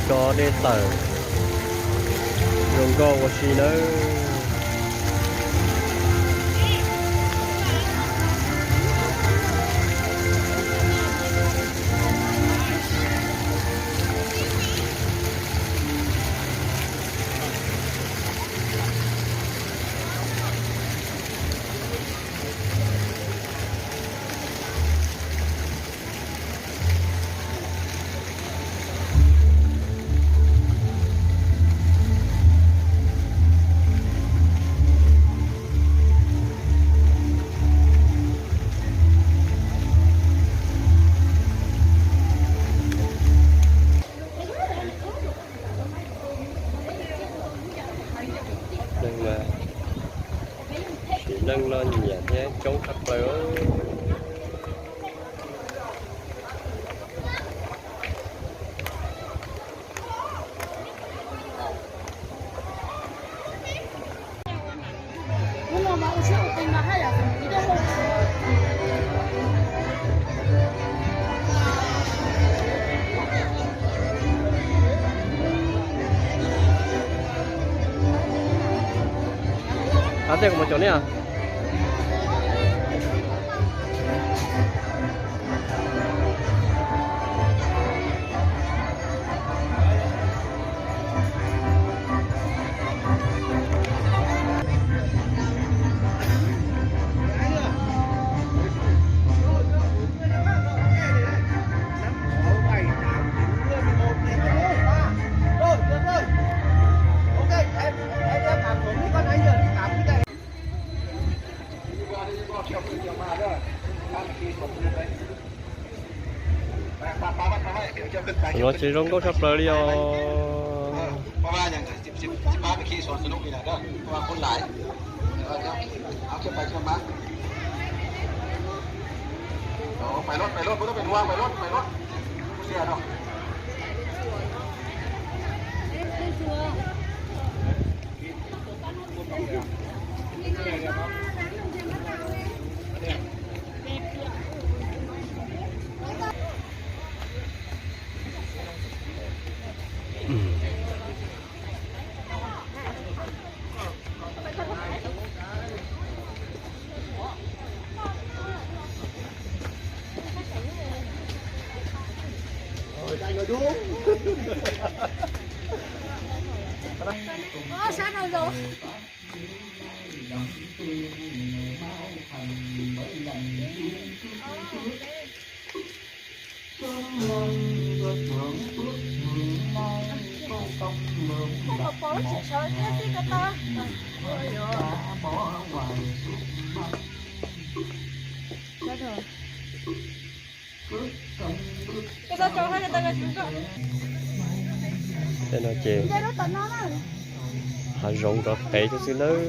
Cov dej tawm zoo nkauj ua si nawb. Neeg mas sim neej los nyiam thiab coob tshaj plaws. Ab, tej kuv mus caum nej os. Los ces zoo nkauj tshaj plaws li os. Tej no ces hav zoov rov qev xwb nawb.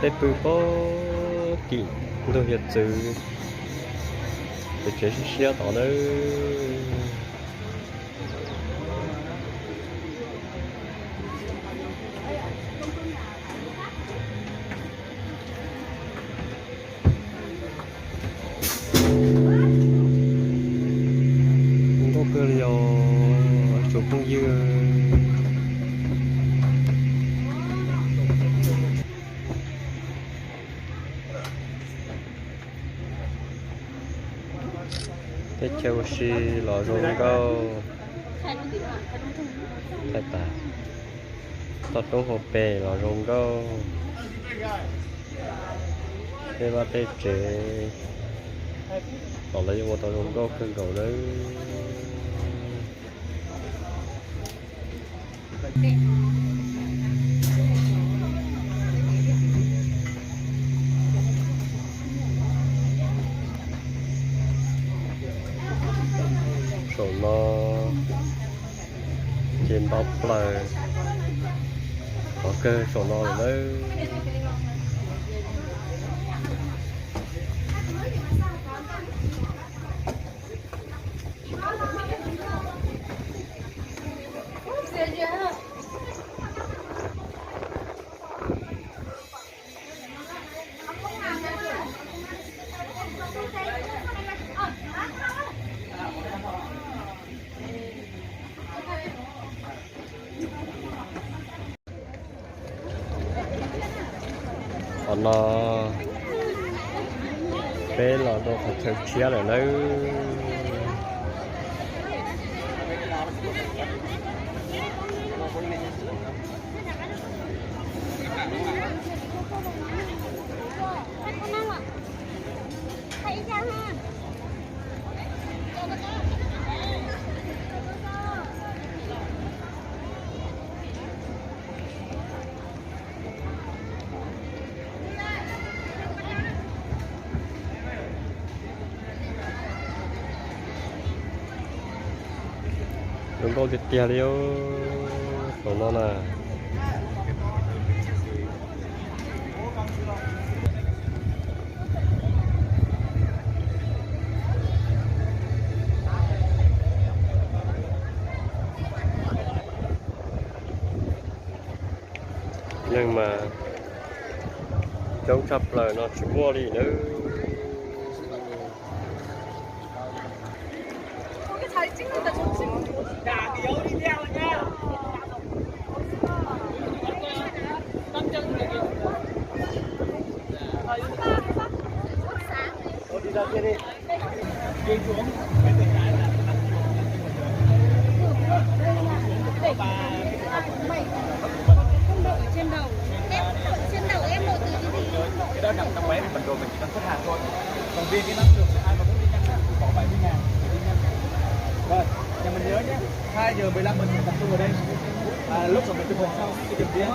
Peb pw pem tim ntug hiav txwv, pem tsev siab siab tod nawb. Nkauj kawg li os tsoom phooj ywg. Teb chaws ua si los zoo nkauj. Thaij tas toj roob hauv pes los zoo nkauj. Tej vaj tej tsev los lawv yeej ua tau zoo nkauj kawg nkaus nawb. Saum no ces nto plaws, qhov kawg saum no lawm nawb. Qhov no peb los dua qhov chaw tshiab lawm nawb. Zoo nkauj tiag tiag li os, saum no na. Neeg mas coob tshaj plaws no tsis muaj li nawb. Cái đó nằm trong vé mình đồ, mình chỉ cần xếp hàng thôi. Còn riêng cái nhóm trường thì ai mà muốn đi nhanh á thì bỏ bảy mươi ngàn để đi nhanh. Rồi, nhà mình nhớ nhé, hai giờ mười lăm mình tập trung ở đây. À, lúc mà mình chụp hình xong cái điểm riêng.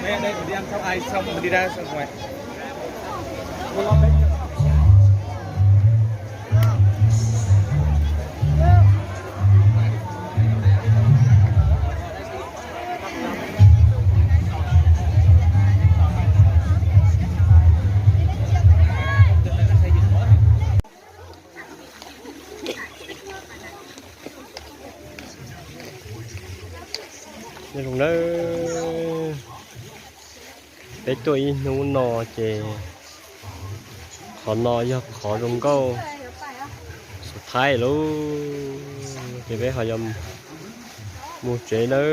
Đây, đây, mình đi ăn xong ai xong mình đi ra xong rồi. Nyob zoo nawb, peb tuaj ib hnub no ces qhov no yog qhov zoo nkauj xus thaib lauj, ces peb ho yuav mus tsev nawb.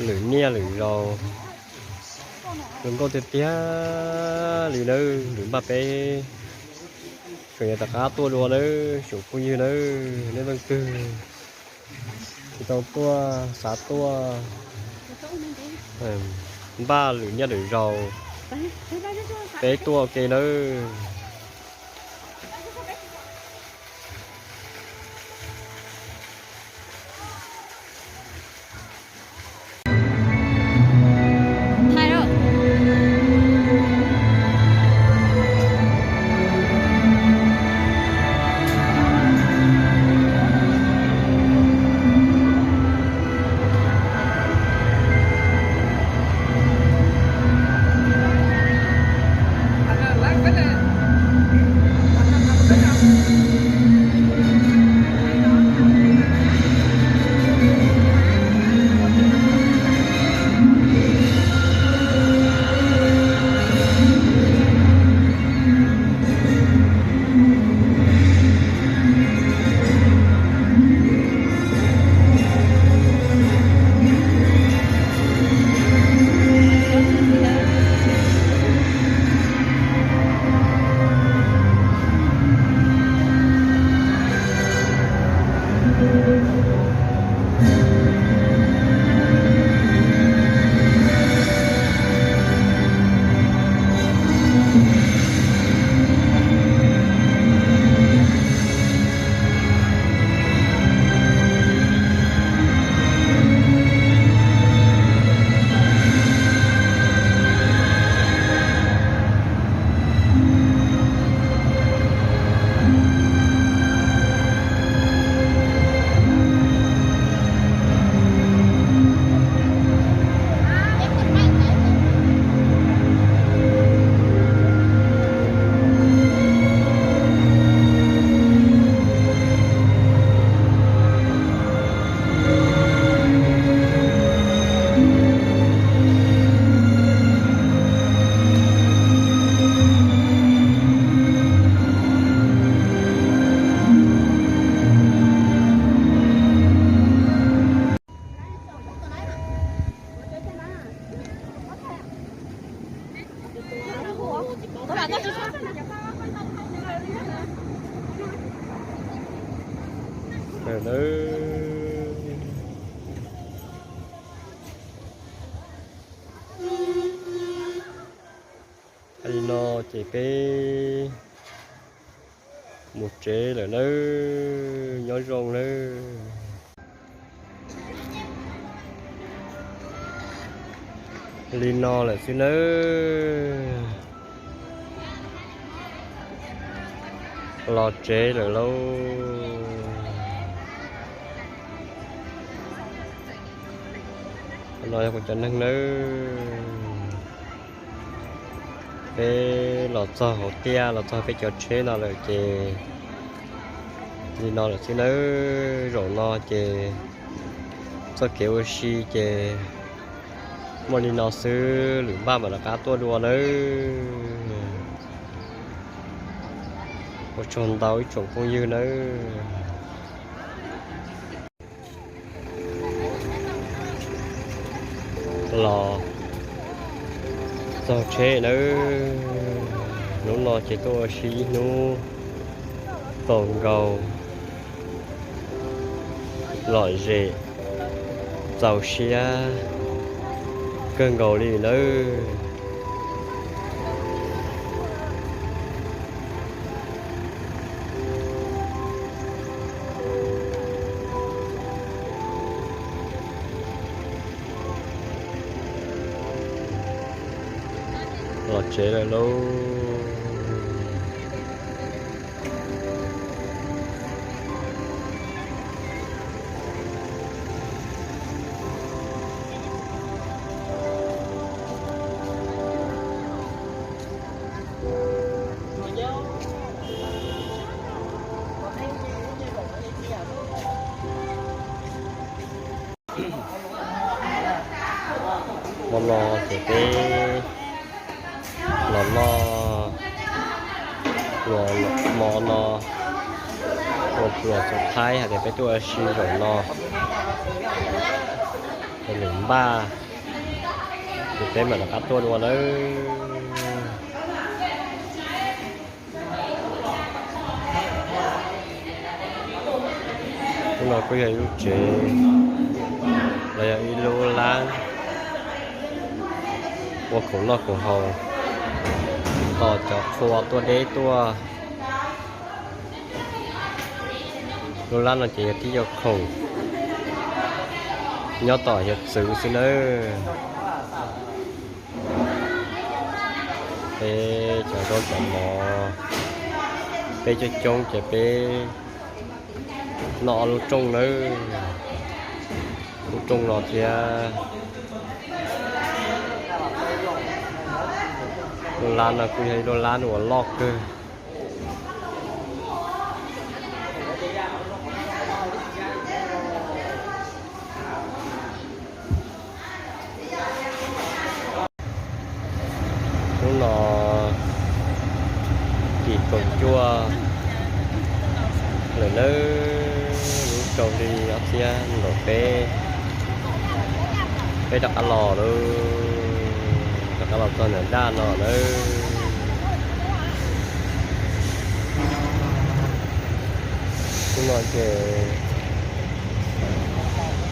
Lwm niaj lwm zaus zoo nkauj tiag tiag li nawb, lwm npaj peb tseem yuav rov qab tuaj dua nawb, tsoom phooj ywg nawb, nej leej twg tsis tau tuaj xav tuaj npaj lwm niaj lwm zaus peb tuaj ua ke nawb. Nawb. Li no ces peb mus tsev lawm nawb, nyob zoo nawb. Li no lawm xwb nawb. Los tsev lawm lauj. No yog kuv cov neeg nawb. Peb los txog hauv tiaj, los txog peb cov tsheb no lawm ces li no lawm xwb nawb. Zaum no ces txoj kev ua si ces muaj li no xwb, lwm npaj mam rov qab tuaj dua nawb. Ua tsaug ntau ib tsoom phooj ywg nawb. Los txog tsheb nawb. Hnub no ces tuaj ua si ib hnub tau nkaus lom zem, txaus siab kawg nkaus li nawb. Los tsev lawm lauj. Hmo no ces peb los noj hmo no ua pluas xov thaib hais tias peb tuaj ua si zaum no. Ces lwm npaj ces peb mam rov qab tuaj dua nawb. Hnub no kuj yog ib lub tsev los yog ib lub lab ua khoom noj khoom haus tos cov qhua tuaj deb tuaj. Lub lab no ces yog tib co khoom nyob tom hiav txwv xwb nawb. Peb cov zaub cov mov, peb coob coob ces peb noj ob lub rooj nawb. Lub rooj no thiab lub lab no kuj yog ib lub lab uas loj kawg. Hnub no kis kaum cuaj lawm nawb, lub rau hli ob txhiab nees nkaum peb, peb rov qab los lawm, rov qab los txog ntawm daj no nawb. Hnub no ces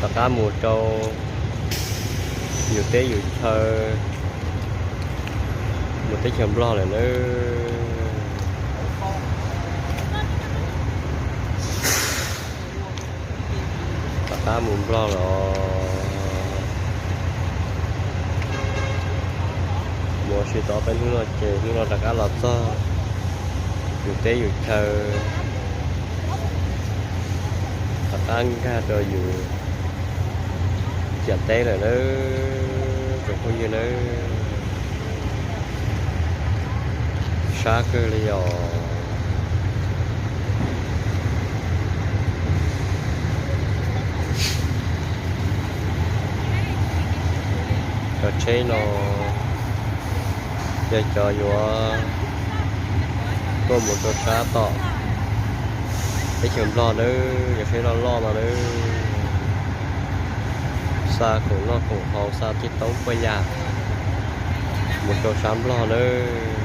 rov qab mus rau yus teb yus chaw, mus teb chaws Nplog lawm nawb. Rov qab mus Nplog los mus ua si tau peb hnub no ces hnub no rov qab los txog yus teb yus chaw, rov qab nkag rau yus ciam teb lawm nawb, tsoom phooj ywg nawb. Sab kawg li os. Cov tsheb no yog cov yuav tuaj mus rau sab tom teb chaws Nplog nawb, cov tsheb loj loj no nawb. Xa khoom noj khoom haus, xa tib toob puas yam mus rau sab Nplog nawb.